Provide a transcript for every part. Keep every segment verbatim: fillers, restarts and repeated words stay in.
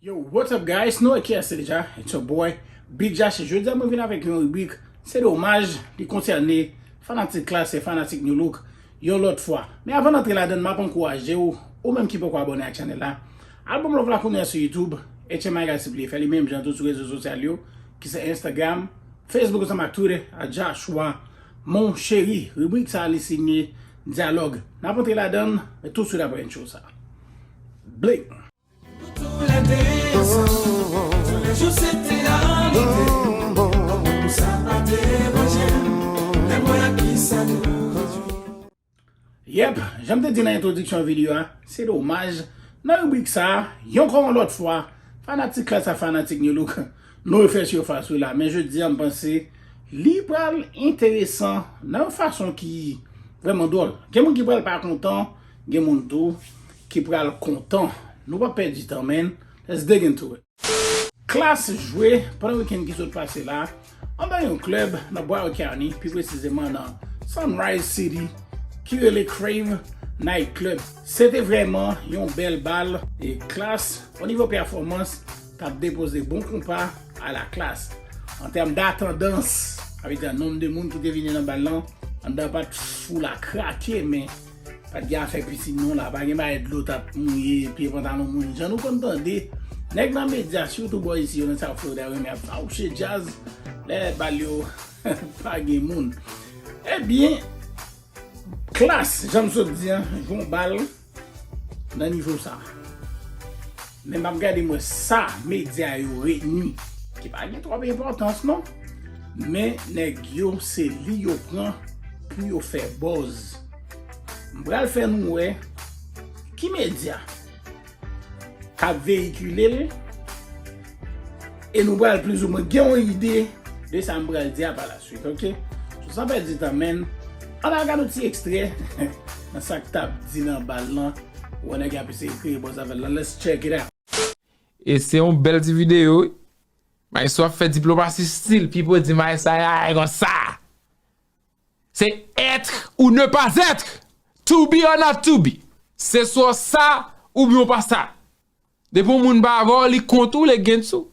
Yo, what's up guys? Nou wè kiyès se deja. It's your boy, Big Josh. Jodi a mwen vin avèk yon ribrik. Se domaj, li konsène fanatik Klass e fanatik Nu Look yon lòt fwa. Men avan n antre ladan l, m ap ankouraje w, ou menm ki poko abòne ak chanèl la, al ban m love la kounye a sou YouTube, H M I Guys, sipliye fè li menm jan tou sou rezo sosyal yo, ki se Instagram, Facebook ansanm ak Twitter, a Joshua Mon Chéri. Ribrik sa a, li siyen Dyalòg. N ap antre ladan l, men tou swit apre entwo sa. Bling! Pou tou lè de ansanm, tou lè jou se te alite. Konprann pou sa pa deranje m, lè m wè ak kisa nou rejwi. Yep, jan m te di nan entwodiksyon videyo a, se domaj, nan ribrik sa a, yon ankò yon lòt fwa, fanatik Klass ak fanatik Nu Look, nou refè sifas wi la, men jodi a m panse li pral enteresan nan yon fason ki vrèman dwòl. Gen moun ki pral pa kontan, gen moun tou ki pral kontan. Nou p ap pèdi tan, man. Let's dig into it. Klass jwe pandan wikenn ki sot pase la anba yon klèb nan Broward County, pi presizeman nan Sunrise City, ki rele Crave Night Club. Se te vrèman yon bèl bal e Klass, o nivo pèfòmans, t ap depoze bon konpa a la Klass. An tèm datandans, sa vle di nonb de moun ki te vini nan bal lan, anndan pa t fou la krake, men pa t gen afè pisin non la, pa gen bagay dlo t ap mouye pye pantalon moun. Jan nou konn tande, nèg nan medya, sitou bò isi yo nan South Florida, renmen ap fawouche djaz lè bal yo pa gen moun. Ebyen, Klass, jan m sot di an, jwe yon bal nan nivo sa. Men m ap gade mwen sa medya yo retni, ki pa gen twòp enpòtans non. Men nèg yo, se li yo pran pou yo fè buzz. M pral fè nou wè ki medya k ap veyikile l, e nou pral plizoumwen gen yon ide de sa m pral di a pa la swit, oke? So, san pèdi tan, men, ann al gade yon ti ekstrè nan sa k t ap di nan bal lan, ou wè nèg ap eseye kreye buzz avè l lan. Let's check it out. E se yon bèl ti videyo. Maestro ap fè diplomasi stil, Pipo di maestro a konsa. Se être ou ne pas être. To be or not to be. Se swa w sa oubyen w pa sa. Depi yon moun pa avè w, li kont ou, li against ou.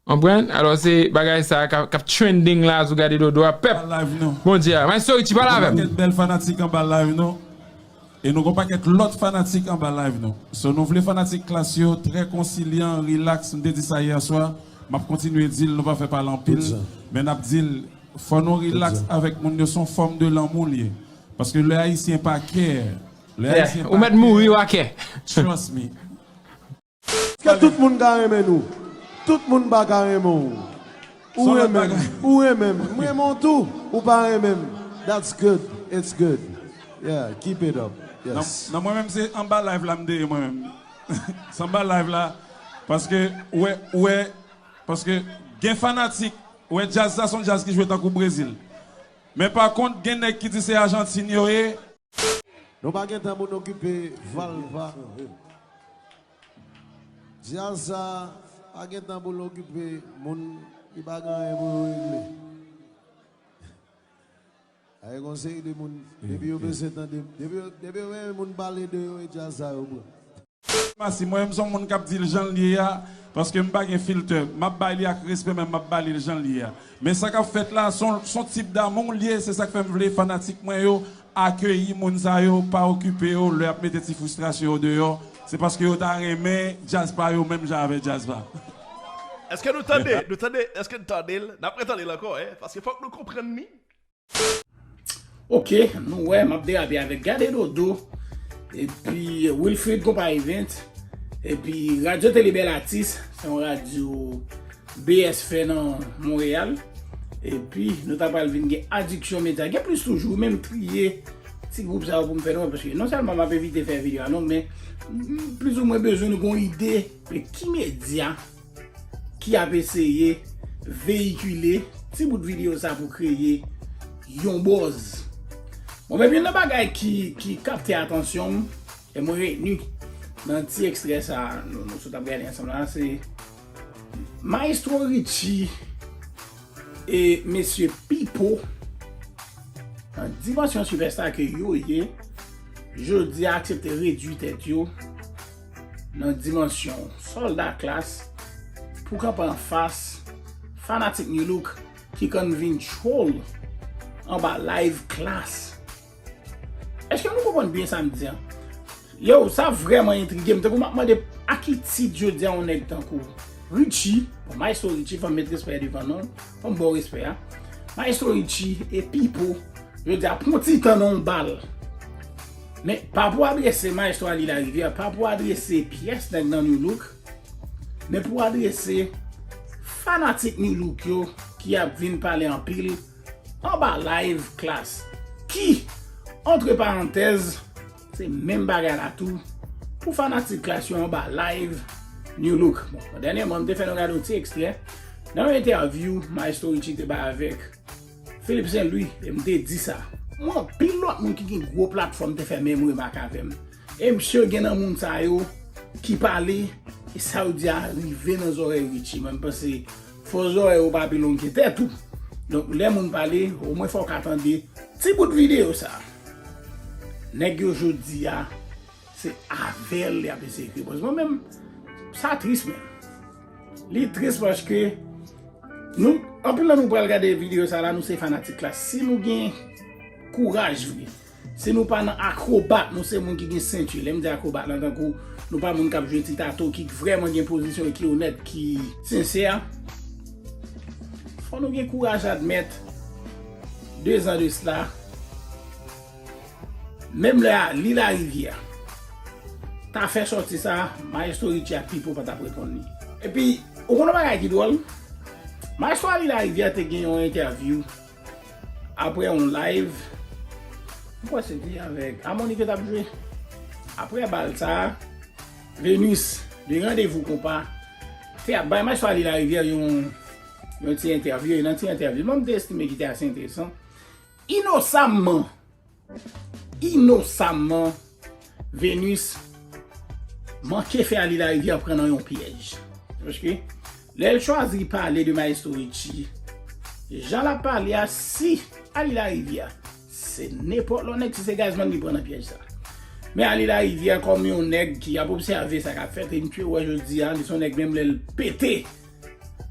Konprann? Alò, se bagay sa k ap, k ap trending la, sou Gade Dodo a, pèp. Live non. Bondye a. Maestro Richie, pale avè m. Gen bèl fanatik anba live non. E nou gon pakèt lòt fanatik anba live nou. So, nou vle fanatik Klass yo trè konsilyan, relax. M te di sa yè swa. M ap kontinye di l, nou pa fè pale anpil. Men n ap di l, fò nou relax avèk moun yo, se yon fòm de lanmou l ye. Paske lè Ayisyen pa care, lè Ayisyen pa care, ou mèt mouri w a care. Trust me. Èske tout moun ka renmen nou? Tout moun pa ka renmen w. Ou renmen m, ou renmen m, m renmen w tou, ou pa renmen m. That's good, it's good. Yeah, keep it up. Yes. Nan, nan mwen menm se anba live la m te ye mwen menm. Se anba live la, paske, ou wè, ou wè, paske gen fanatik, ou wè djaz sa se yon djaz ki jwe tankou Brezil. Men pa kont, gen nèg ki di se Ajantin yo ye. Nou pa gen tan pou n okipe Valva. Djaz sa pa gen tan pou l okipe moun ki pa gen anyen pou yo regle. Ay, gon seri de moun, depi yo bezwen tande, depi yo, depi yo renmen moun pale de yo, e djaz sa yo pran. Masi, mwen menm se yon moun k ap di l jan l ye a, paske m pa gen filtè. M ap bay li ak respè, men m ap bay li l jan l ye a. Men sa k ap fèt la, se yon, se yon tip damou l ye, se sa k fè m vle fanatik mwen yo akeyi moun sa yo, pa okipe yo, lè y ap mete ti fristrasyon yo deyò, se paske yo ta renmen djaz pa yo menm jan avè djaz pa. Èske nou tande? Nou tande? Èske n tande l? N ap retande l ankò, en, paske fòk nou konprann li. Oke, nou wè, m ap derape avèk Gade Dodo, epi Wilfrid Konpa Event, epi Radyo Tele Bèl Atis, se yon radyo B S fè nan Monreyal. Epi, nou ta pral vin gen Addiction Media. Gen plis toujou, men m triye ti gwoup sa yo pou m fè nou wè, paske non sèlman m ap evite fè videyo a long, men m plizoumwen bezwen nou gen yon ide de ki medya ki ap eseye veyikile ti bout videyo sa pou kreye yon buzz. Bon, men youn nan bagay ki, ki kapte atansyon m, e mwen retni nan ti ekstrè sa nou, nou sot ap gade ansanm la, se Maestro Richie e mesye Pipo, nan dimansyon sipèsta ke yo ye, jodi a aksepte redui tèt yo nan dimansyon sòlda Klass pou kanpe anfas fanatik Nu Look ki konn vin troll anba live Klass. Èske nou konprann byen sa m di a? Yo, sa vrèman entrige m. Tankou m ap mande a ki tit jodi a yon nèg tankou Richie, bon, Maestro Richie, fò m met respè devan non, fò m ba w respè a. Maestro Richie e Pipo, jodi a pran ti tan nan yon bal. Men pa pou adrese Maestro Ali Larivière, pa pou adrese pyès nèg nan Nu Look, men pou adrese fanatik Nu Look yo ki ap vin pale anpil anba live Klass. Ki, antre parantèz, se menm bagay la tou pou fanatik Klass yo anba live Nu Look. Bon, dènyèman, m te fè nou gade yon ti ekstrè nan yon entèvyou Maestro Richie te bay avèk Philippe Saint Louis, e m te di sa. Mwen, anpil lòt moun ki gen gwo platfòm te fè menm remak avè m. E msye gen nan moun sa yo ki pale, e sa yo di a rive nan zòrèy Richie. Mwen, m panse fò zòrèy ou pa pi long ke tèt ou. Donk, lè moun pale, omwen fò w ka tande ti bout videyo sa. Nèg yo jodi a, se avè l y ap eseye kriye. Paske mwen menm, sa tris menm. Li tris paske nou, anpil nan nou pral gade videyo sa la, nou se fanatik Klass. Si nou gen kouraj vre, si nou pa nan akrobat, nou se moun ki gen senti. Lè m di akrobat lan, tankou nou pa moun k ap jwe ti tato, ki vrèman gen pozisyon e ki onèt, ki sensè, fò nou gen kouraj admèt, de zan de sila, menm lè Ali Larivière ta fè sòti sa, Maestro Richie ak Pipo pa t ap reponn li. Epi, ou konn yon bagay ki dwòl? Maestro Ali Larivière te gen yon entèvyou apre yon live, m kwè se te avèk Harmonik yo t ap jwe. Apre bal sa, Venus, de Randevou Konpa, te ap bay Maestro Ali Larivière yon, yon ti entèvyou. E nan ti entèvyou, mwen m te estime ki te ase enteresan. Inosamman, inosamman, Venus manke fè Ali Larivière pran nan yon pyèj. Paske lè l chwazi pale de Maestro Richie, jan l ap pale a, si Ali Larivière se nenpòt lòt nèg, si se Gazzman, li pran nan pyèj sa. Men Ali Larivière kòm yon nèg ki ap obsève sa k ap fèt, e m tchwe wè jodi a, li se yon nèg menm lè l pete,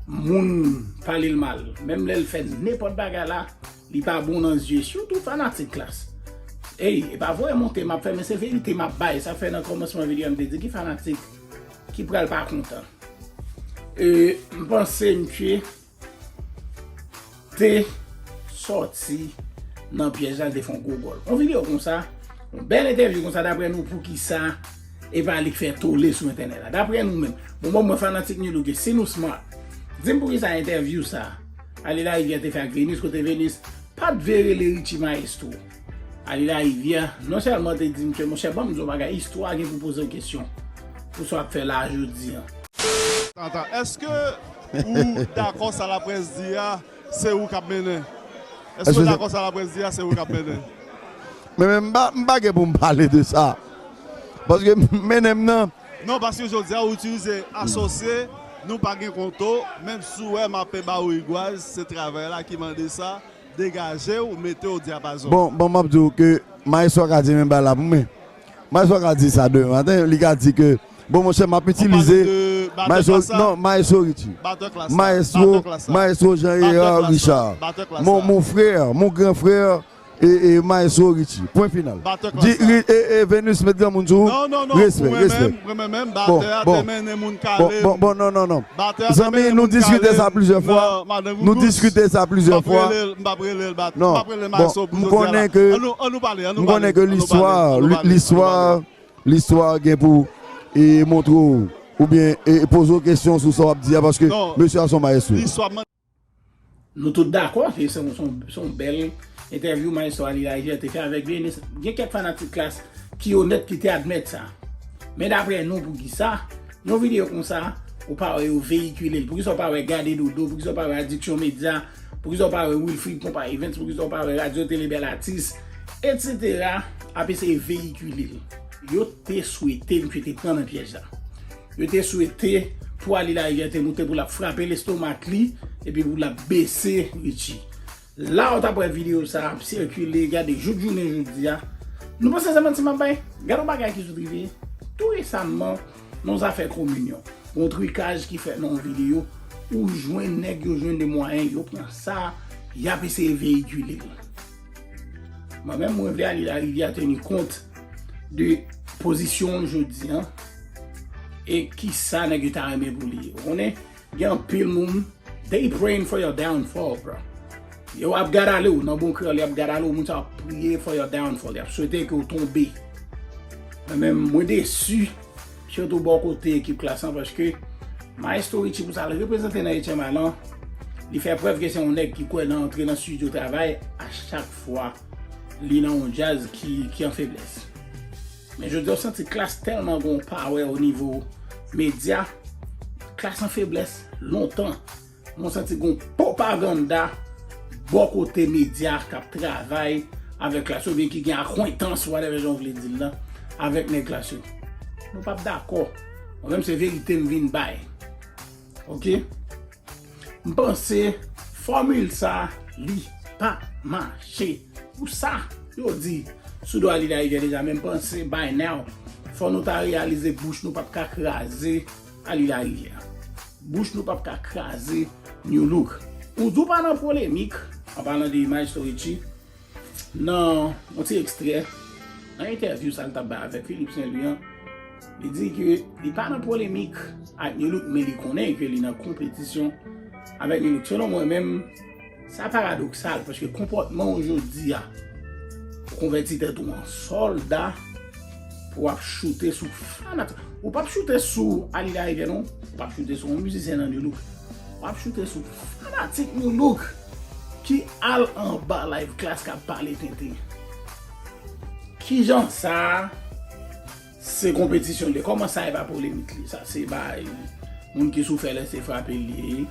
moun pale l mal. Menm lè l fè nenpòt bagay la, li pa bon nan zye, sitou fanatik Klass. Ey, e pa voye monte m ap fè, men se verite m ap bay. Sa fè nan kòmansman videyo a m te di ki fanatik ki pral pa kontan. E, m panse misye te sòti nan pyèj la, l te fè yon gwo gòl. Yon videyo konsa, yon bèl entèvyou konsa, daprè nou, poukisa e pa li k fè tole sou entènèt la? Daprè nou menm, bon, bon, mwen fanatik Nu Look, si nou smart, di m poukisa entèvyou sa, Ali Larivière te fè ak Venus, kote Venus pa t vle rele Richie Maestro. Ali Larivière non sèlman te di misye, monchè, ban m di w yon bagay, istwa gen pou poze w kesyon pou sa w ap fè la jodi a. Tata, èske ou dakò sa laprès di a, se ou k ap mennen? Èske ou dakò sa laprès di a, se ou k ap mennen? Men, men m pa, m pa gen pou m pale de sa. Paske m mennen m nan. Non, paske jodi a ou itilize asosye, nou pa gen konto, menm si w wè m ape ba ou rigwaz, se travay la ki mande sa, degaje w, mete w o dyapazon. Bon, bon, m ap di w ke Maestro ka di menm bagay la pou mwen. Maestro ka di sa demen maten, li ka di ke, bon, monchè, m ap itilize Maestro, non, Maestro Richie. Maestro, Maestro Jean Hérard Richard. Mon, mon frère, mon grand frère, e, e Maestro Richie. Pwen final. Di, e, e Venus met granmoun sou ou. Respè, respè. Bon, bon, bon, bon, bon, non, non, non. Zanmi, nou diskite sa plizyè fwa. Nou diskite sa plizyè fwa. Non, bon, m konnen ke, m konnen ke listwa, listwa, listwa gen pou, e, montre w, oubyen, e, poze w kesyon sou sa w ap di a, paske mesye a se yon maestro. Nou tout dakò, se, se, se, se yon bèl entèvyou Maestro Ali Larivière te fè avèk Venus. Gen kèk fanatik Klass ki onèt ki te admèt sa. Men daprè nou, poukisa yon videyo konsa, ou pa wè yo veyikile l? Poukisa w pa wè Gade Dodo? Poukisa w pa wè Addiction Media? Poukisa w pa wè Wilfrid Konpa Events? Poukisa w pa wè Radyo Tele Bèl Atis? Etsetera ap eseye veyikile l. Yo te swete misye te pran nan pyèj la. Yo te swete pou Ali Larivière te moute pou l ap frape lestomak li, epi pou l ap bese Richie. La ou t ap wè videyo sa ap sikile, gade jouk jounen jodi a. Nou panse se manti m ap bay? Gade yon bagay ki sot rive tou resamman nan zafè kominyon. Gon trikaj ki fèt nan yon videyo, ou jwenn nèg yo jwenn de mwayen, yo pran sa, y ap eseye veyikile l. Mwen menm, mwen vle Aly Larivière teni kont de pozisyon l jodi a, e kisa nèg yo ta renmen pou li ye. Ou konnen, gen anpil moun, they praying for your downfall, bro. Yo ap gadale w, nan bon kreyòl, y ap gadale w, moun sa ap priye for your downfall, y ap swete ke w tonbe. Mwen menm, mwen desi, sitou bò kote ekip Klass lan, paske Maestro Richie, pou sa l reprezante nan Etchen Malan, li fè prèv ke se yon nèg ki kwè nan antre nan estidyo travay a chak fwa li nan yon djaz ki, ki an feblès. Men jodi a, w santi Klass tèlman gen yon power o nivo medya, Klass an feblès lontan. Mwen santi gon pwopaganda bò kote medya k ap travay avèk Klass yo, oubyen ki gen akwentans, whatever jan w vle di l lan, avèk nèg Klass yo. Nou p ap dakò. Mwen menm, se verite m vin bay. Oke? M panse fòmil sa, li pa mache. Pou sa, yo di sou do Aly Larivière deja, men m panse by now, fò nou ta reyalize bouch nou p ap ka kraze Aly Larivière. Bouch nou p ap ka kraze Nu Look. Ou di w pa nan polemik, an palan de Maestro Richie, nan yon ti ekstrè, nan entèvyou sa l t ap bay avèk Philippe Saint-Louis an, li di ke li pa nan polemik ak Nu Look, men li konnen ke li nan konpetisyon avèk Nu Look. Selon mwen menm, sa paradoksal, paske konpòtman w jodi a, ou konvèti tèt ou an sòlda pou w ap choute sou fanatik. Ou p ap choute sou Aly Larivière, non. Ou p ap choute sou yon mizisyen nan Nu Look. W ap choute sou fanatik Nu Look ki al anba live Klass k ap pale tenten. Kijan sa se konpetisyon li ye? Kòman sa e pa polemik li? Sa se bay moun ki sou fè lèse frape li ye.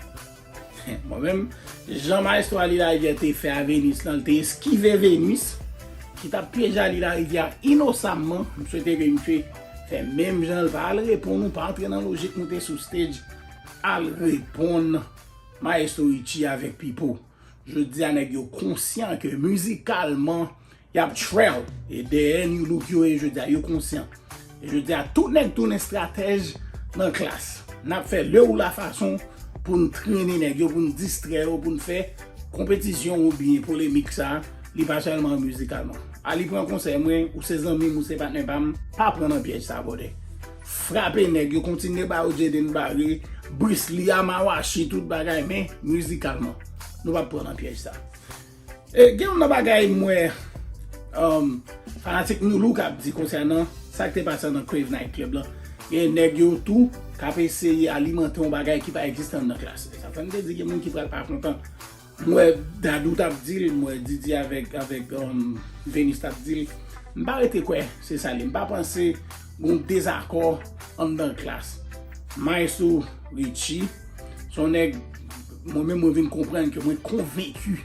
Mwen menm, jan Maestro Aly Larivière te fè a Venus lan, li te eskive Venus, ki t ap pyeje Aly Larivière inosamman. M swete ke misye fè menm jan l, pa al reponn ou, pa antre nan lojik nou te sou stage, al reponn Maestro Richie avèk Pipo. Jodi a, nèg yo konsyan ke mizikalman, y ap trail. E dèyè Nu Look yo ye jodi a, yo konsyan. E jodi a, tout nèg tounen estratèj nan Klass. N ap fè le ou la fason pou n trennen nèg yo, pou n distrè yo, pou n fè konpetisyon oubyen polemik sa, li pa sèlman mizikalman. Aly, pran konsèy mwen, ou se zanmi m, ou se patnè pa m, pa pran nan pyèj sa, brother. Frape nèg yo, kontinye ba yo Jaden Barry, Brice Lee, Amawashi, tout bagay, men mizikalman, nou p ap pran nan pyèj sa. E gen yon nan bagay m wè, um, fanatik Nu Look ap di konsènan sa k te pase nan Crave Night Club lan. Gen nèg yo tou k ap eseye alimante yon bagay ki pa egziste anndan Klass. Sa fè m te di gen moun ki pral pa kontan. M wè Dadou t ap di l, m wè Didi avèk, avèk, um, Venus t ap di l. M pa rete kwè se sa l ye. M pa panse gon dezakò anndan Klass. Maestro Richie, se yon nèg, mwen menm, mwen vin konprann ke mwen konvenki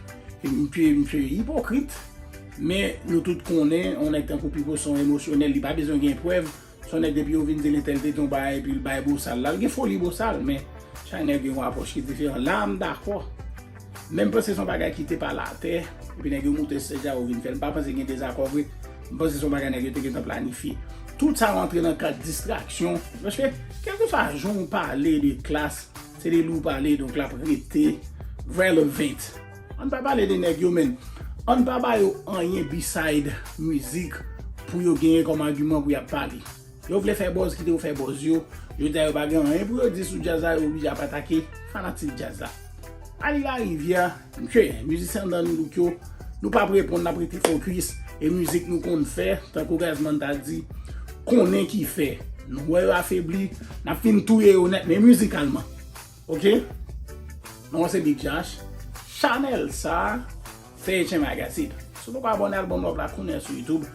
ke misye, misye ipokrit, men nou tout konnen, yon nèg tankou Pipo se yon emosyonèl, li pa bezwen gen prèv. Se yon nèg depi yo vin di l entèl te di yon bagay epi l bay bosal la, l gen foli bosal, men chak nèg gen yon apwòch ki diferan. La, m dakò. Men m panse se yon bagay ki te pale atè, epi nèg yo moute stage a, yo vin fè l. M pa panse gen dezakò vre. M panse se yon bagay nèg yo te gentan planifye. Tout sa rantre nan kad distraksyon, paske kèlkeswa jan w pale de Klass, se de li w pale, donk l ap rete relevant. Ann pa pale de nèg yo, men ann pa ba yo anyen beside mizik pou yo genyen kòm agiman pou y ap pale. Yo vle fè buzz, kite yo fè buzz yo. Yo di a yo pa gen anyen pou yo di sou djaz la, yo oblije ap atake fanatik djaz la. Aly Larivière, misye, mizisyen anndan Nu Look yo, nou p ap reponn, n ap rete fokis, e mizik nou konn fè, tankou Gazzman ta di, konnen ki fè. Nou wè yo afebli, n ap fin touye yo nèt, men mizikalman. Oke? Non, se Big Josh. Chanèl sa, se Etchen Magazine. Si w poko abòne, al ban m love la kounye a sou YouTube.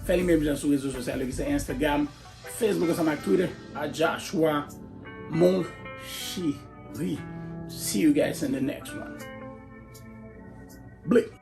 Fè li menm jan sou rezo sosyal yo ki se Instagram, Facebook ansanm ak Twitter, a Joshua Monchery. See you guys in the next one. Blik.